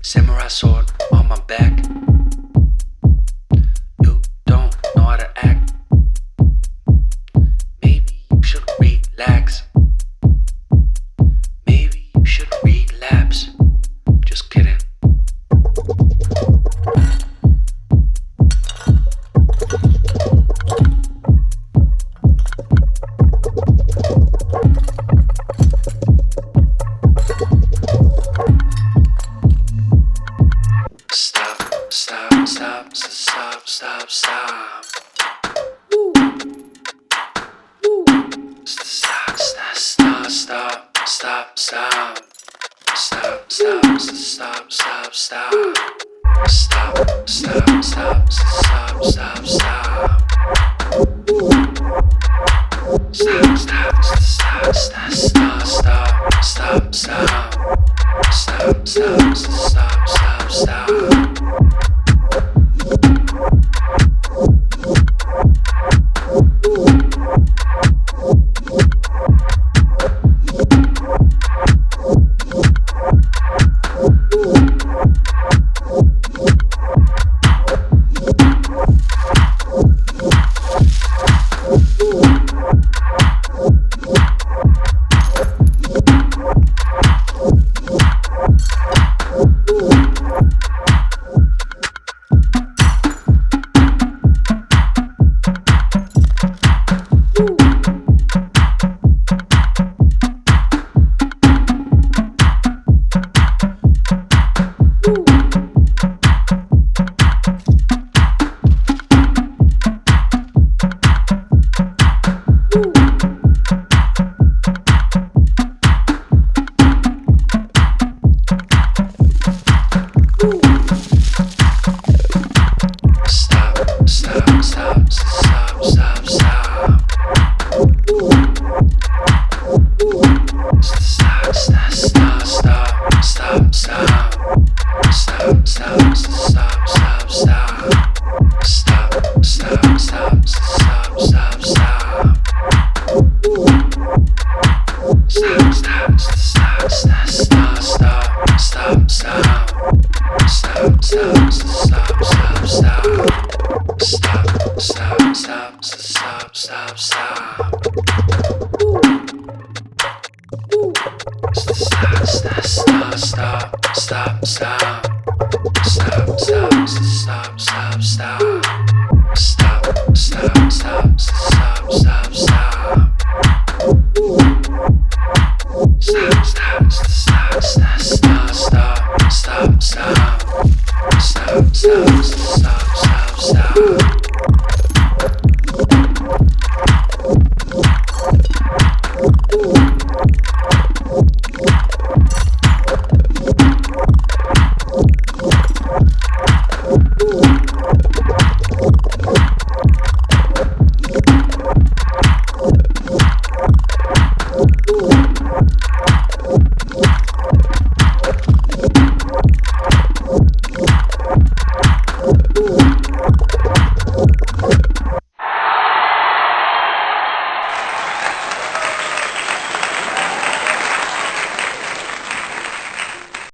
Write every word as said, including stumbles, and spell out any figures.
Samurai sword on my back. You don't know how to act. Maybe you should relax. Maybe you should relapse. Just kidding. Stop, stop, stop, stop, stop, stop. Woo. Woo. Stop, stop, stop, stop, stop, stop. Stop, stop, stop, stop, stop, stop. Stop, stop, stop, stop, stop, stop. Stop, stop, stop, stop, stop, stop, stop. Stop, stop, stop, stop, stop. Stop, stop, stop, stop, stop, stop. Stop, stop, stop, stop, stop, stop. Stop, stop, stop, stop, stop. Stop, stop, stop, stop, stop, stop. Stop, stop, stop, stop, stop, stop, stop. Stop, stop, stop, stop, stop. Stop, stop, stop, stop, stop, stop. Stop, stop, stop, stop, stop, stop. Stop, stop, stop, stop, stop. Stop, stop, stop, stop, stop, stop.